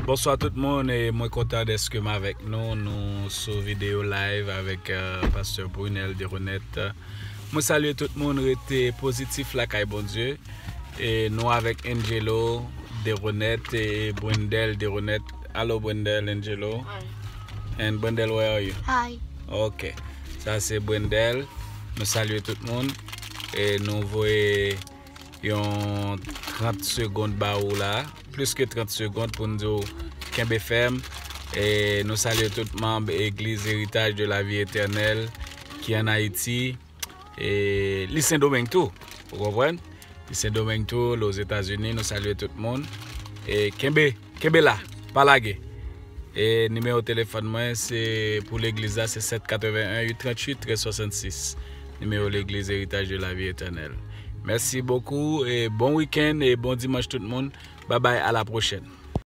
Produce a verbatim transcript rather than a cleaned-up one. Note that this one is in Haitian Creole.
Bonswa tout moun, e mwen kontan dèske m avèk nou. Nou sou videyo live avèk euh, pastè Brunel Deronette. Mwen salye tout moun, rete pozitif lakay Bondye. E nou avèk Angelo Deronette e Brendel Deronette. Hello Brendel, Angelo. And Brendel, where are you? Hi. Ok. Sa se Brendel. Nou salye tout moun. E nou voye yon trant segonn ba ou la. Plis ke trant segonn pou n di w kenbe fèm. E nou salye tout manm Egliz Heritage de la Vie Éternelle ki an Ayiti. E li Sendomeng tou. Ou konprann? Li Sendomeng tou, li Ozetazini, nou salye tout moun. E kenbe, kenbe la, pa lage. E nimewo telefòn mwen se pou legliz la se sèt katreven en uit tranntuit trèz swasannsis. Nimewo legliz Heritage de la Vie Éternelle. Mèsi bokou e bon wikenn e bon dimanch tout moun. Babay, a la pwochèn.